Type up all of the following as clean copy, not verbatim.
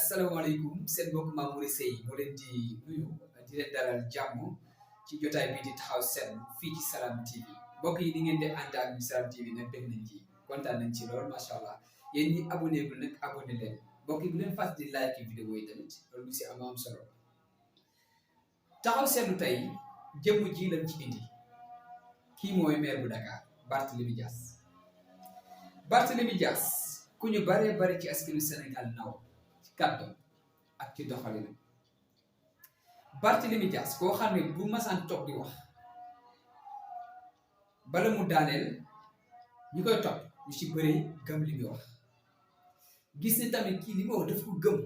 asalaamaaleykum seen mbokk Mamour Seye moo leen di nuyu di leen dalal jàmm ci jotaay bi di taxaw seetlu fii ci Salam TV mbokk yi di ngeen di ànd ak Salam TV nag dégg nañ ci kontaan nañ ci lool macha allah yéen ñi abonné bu nag abonné leen mbokk yi bu leen fàtte di like vidéo yi tamit loolu lu si am solo taxaw seetlu tey jëmm ji lañ ci indi kii mooy maire bu Dakar Barthelemy Diaz. Barthelemy Diaz ku ñu baree bari ci askanu Sénégal naw ci kàddoom ak ci doxalinam Barthelemy Diaz koo xam ne bu masaan toog di wax bala mu daaneel ñu koy topp ñu ci bëree gëm li muy wax gis ne tamit kii li muy wax daf ko gëm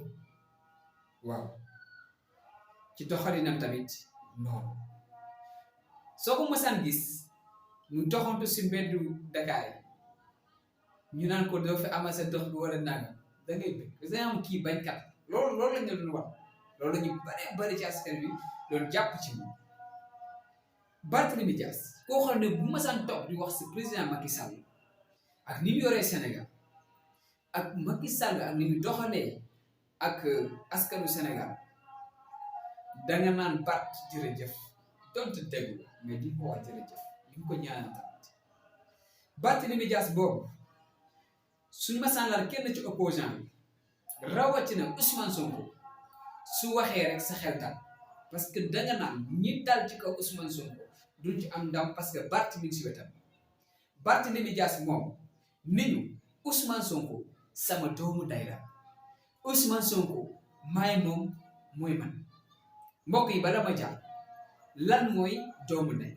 waaw ci doxalinam tamit noonu soo ko masaan gis mu doxantu si mbeddu Dakar yi ñu naan ko doo fi amal sa dox bi wala nangam da ngay bëgg parce que am kii bañkat loolu lañ la doon wax loolu la ñu bari ci askan bi doon jàpp ci moom Barthelemy Diaz koo xam ne bu masaan toog di wax si président Macky Sall ak ni mu yoree Sénégal ak Macky Sall ak ni mu doxalee ak askanu Sénégal danga naan Bart jërëjëf donte déggu mais di ko wax jërëjëf di ko ñaanal tamit Barthelemy Diaz boobu suñu masaan laal kenn ci opposant bi rawatina Ousmane Sonko su waxee rek sa xel dal parce que danga naan ñi dal ci kaw Ousmane Sonko duñ ci am ndam parce que Bart mi ngi si wetam Barthelemy Diaz moom ni ñu Ousmane Sonko sama doomu day la Ousmane Sonko maay moom mooy man mbokk yi bala ma jàll lan mooy doomu ndey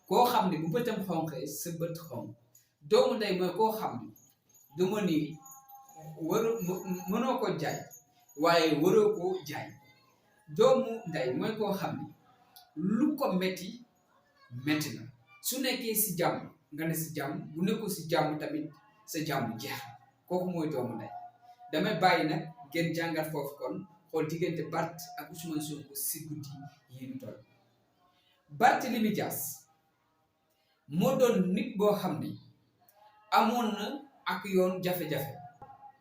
koo xam ne bu bëtam xonqee sa bët xonq doomu ndey mooy koo xam ne du ma ni mënoo ko jaay waaye waroo ko jaay doomu ndey mooy koo xam ne lu ko metti na su nekkee si jàmm nga ne si jàmm bu nekkul si jàmm tamit sa jàmm jeex kooku mooy doomu ndey damay bàyyi nag ngeen jàngat foofu kon xool diggante Bart ak Ousmane Sonko si guddi yi ñu toll Barthelemy Diaz moo doon nit boo xam ne amoon na ak yoon jafe-jafe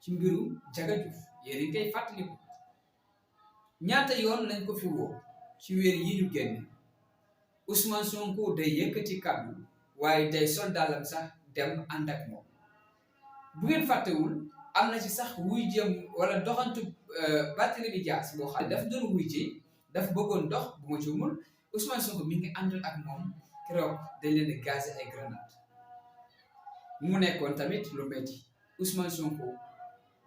ci mbiru Jaga Juuf yéen koy fàttaliku ñaata yoon lañ ko fi woo ci weer yi ñu génn Ousmane Sonko day yëkkati kàddu waaye day soldaalam sax dem ànd ak moom bu ngeen fàttewul am na ci sax wuy jëm wala doxantu Barthelemy Diaz boo xam ne daf doon wuy ji daf bëggoon dox bu ma juumul Ousmane Sonko mi ngi àndal ak moom keroog dañ leen di gazé ay grenade mu nekkoon tamit lu metti Ousmane Sonko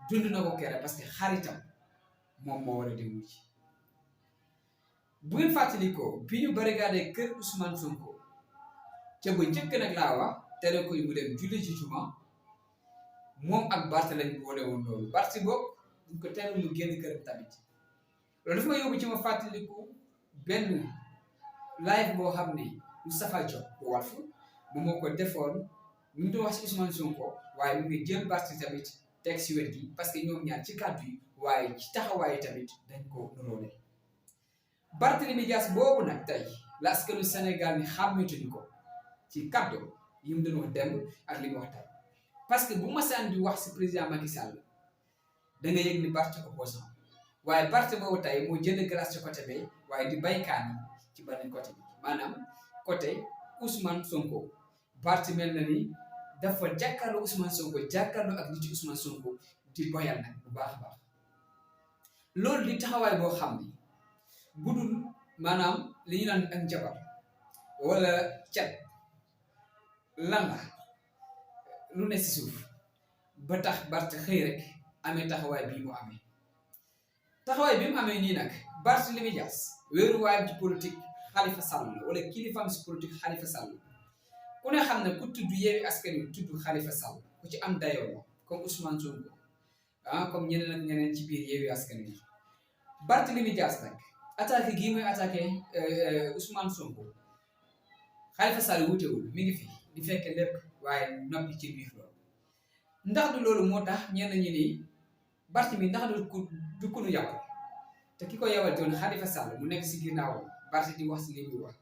dund na ko kere parce que xaritam moom moo war a dem wuy bu ngeen fàttalikoo bi ñu barricadé kër Ousmane Sonko ca ba njëkk nag laa wax tere koy mu dem julli ci juma moom ak Bart lañ boole woon loolu Bart boobu duñ ko tere mu génn këram tamit loolu dafa ma yóbbu ci ma fàttaliku benn live boo xam ne Moustapha Diop bu Walf moom moo ko defoon mu ngi doon wax ci Ousmane Sonko waaye mu ngi jël Bart tamit teg si wet gi parce que ñoom ñaar ci kàddu yi waaye ci taxawaay tamit dañ ko nuróole Barthelemy Diaz boobu nag tey la askanu Sénégal ni xàmmetuñu ko ci kàddu yi mu doon wax démb ak li mu wax tey parce que bu masaan di wax si président Macky Sall da nga yëg ni Bart opposant waaye Bart boobu tey moo jënd glace ci côté bi waaye di baykaan yi ci beneen côté bi maanaam côté Ousmane Sonko Bart mel na ni dafa jàkkaarloo Ousmane Sonko jàkkaarloo ak nit ci Ousmane Sonko di boyal nag bu baax a baax loolu di taxawaay boo xam ni budul maanaam li ñu naan ak njabar wala cat lan la lu ne si suuf ba tax Bart xëy rek amee taxawaay bii mu amee taxawaay bi mu amee nii nag Barthelemy Diaz wéeru waayam ci politique Khalifa Sall wala kilifaam si politique Khalifa Sall ku ne xam ne ku tudd Yewwi Askan Wi tudd Khalifa Sall ku ci am dayoo la comme Ousmane Sonko comme ñeneen ak ñeneen ci biir Yewwi Askan Wi Barthelemy Diaz nag attaqué gii mooy attaqué Ousmane Sonko Khalifa Sall wutewul mi ngi fi di fekk lépp waaye noppi ci biir loolu ndax du loolu moo tax ñenn ñi ni Barthelemy ndax du ku nu yàpp te ki ko yewal doon Khalifa Sall mu nekk si ginnaaw Bart di wax si li muy wax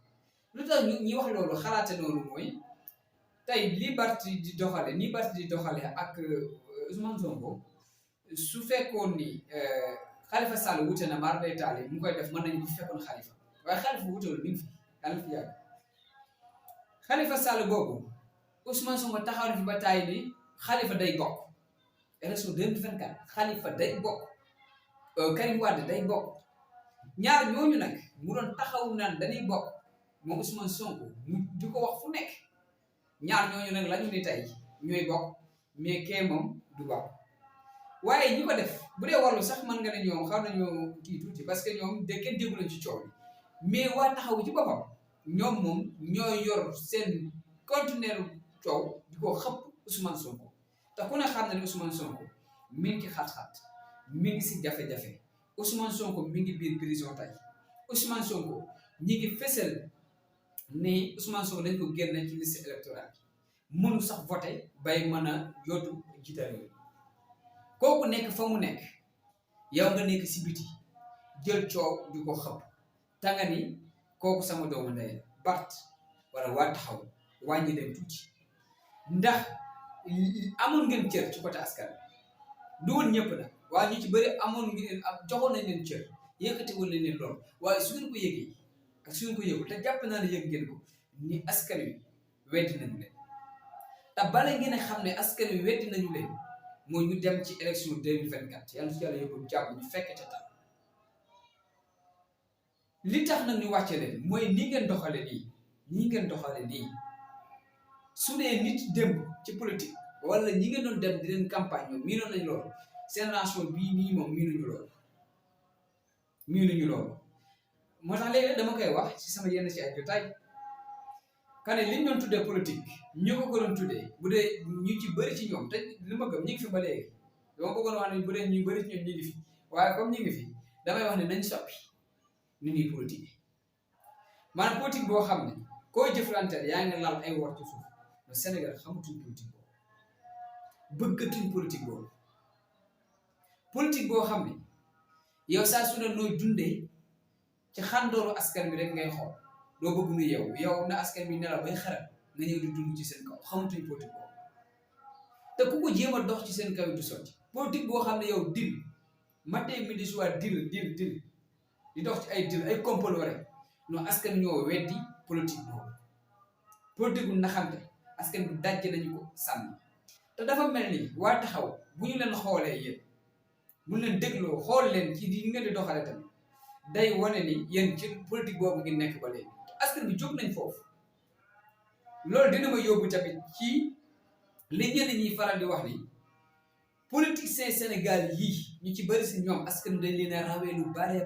lu tax ñi wax loolu xalaate noonu mooy tey li Bart di doxale ni Bart di doxale ak Ousmane Sonko su fekkoon ni Khalifa Sall wute na mar day taal mu koy def mën nañu bu fekkoon Khalifa waaye Khalifa wutewul mi ngi fi Khalifa yàgg Khalifa Sall boobu Ousmane Sonko taxaw na fi ba taay ni Khalifa day bokk élection 2024 Khalifa day bokk Karim Wade day bokk ñaar ñooñu nag mu doon taxaw naan dañuy bokk moom Ousmane Sonko mu di ko wax fu nekk ñaar ñooñu nag la ñu ni tey ñooy bokk mais kee moom du bokk waaye ñi ko def bu dee wàllu sax mën nga ne ñoom xaw nañoo kii tuuti parce que ñoom de kenn déggu lañ ci coow mais waa taxaw ci boppam ñoom moom ñooy yor seen conteneur coow di ko xëpp Ousmane Sonko te ku ne xam na ne Ousmane Sonko mi ngi ci xat-xat mi ngi si jafe-jafe Ousmane Sonko mi ngi biir prison tey Ousmane Sonko ñi ngi fësal ni Ousmane Sonko dañ ko génne ci liste électorale mënu sax voté bay mën a yootu jiital yooyu kooku nekk fa mu nekk yow nga nekk si biti jël coow di ko xëpp tanga ni kooku sama doomu ndey Bart wala waa taxaw wàññi leen tuuti ndax amoon ngeen cër ci côté askan du woon ñëpp nag waaye ñu ci bëri amoon ngeen joxoon nañ leen cër yëkkati woon nañ leen lool waaye su ngeen ko yëgee ak su ngeen ko yëgul te jàpp naa ne yëg ngeen ko ni askan wi weddi nañu leen te bala ngeen a xam ne askan wi weddi nañu leen mooy ñu dem ci élection 2024 yàlla ci yàlla yóbbu jàmm ñu fekk ca tal li tax nag ñu wàcce leen mooy ni ngeen doxale nii su dee nit démb ci politique wala ñi ngeen doon dem di leen campagne ñoom miinoon nañ loolu génération bii nii moom miinuñu loolu moo tax léegi dama koy wax ci sama yenn ci ay jotaay ka ne liñ doon tuddee politique ñu ko doon tuddee bu dee ñu ci bëri ci ñoom te li ma gëm ñu ngi fi ba léegi dama bëggoon wax ne bu dee ñu bëri ci ñoom ñu ngi fi waaye comme ñu ngi fi damay wax ne nañ soppi ni ñuy politique maanaam politique boo xam ne koo jëflanteel yaa ngi lal ay wor ci suuf no Sénégal xamatuñ politique boobu bëggatuñ politique boo xam ne yow saa su ne nooy dundee ci xandooru askan bi rek ngay xool doo bëgg nu yow na askan bi nelaw bay xaral nga ñëw di dund ci seen kaw xamatuñ politique boobu te ku ko jéem a dox ci seen kaw du sotti politique boo xam ne yow dil matin midi soir dil di dox ci ay dil ay complot rek non askan ñoo weddi politique boobu politique bu naxante askan bi dajje nañu ko sànni te dafa mel ni waa taxaw bu ñu leen xoolee yéen bu ñu leen dégloo xool leen ci di ngeen di doxale tamit day wane ni yéen ci politique boobu ngi nekk ba léegi askan bi jóg nañ foofu loolu dina ma yóbbu tamit ci li ñenn ñi faral di wax ni politique Sénégal yii ñu ci bëri si ñoom askan dañ leen a rawee lu bare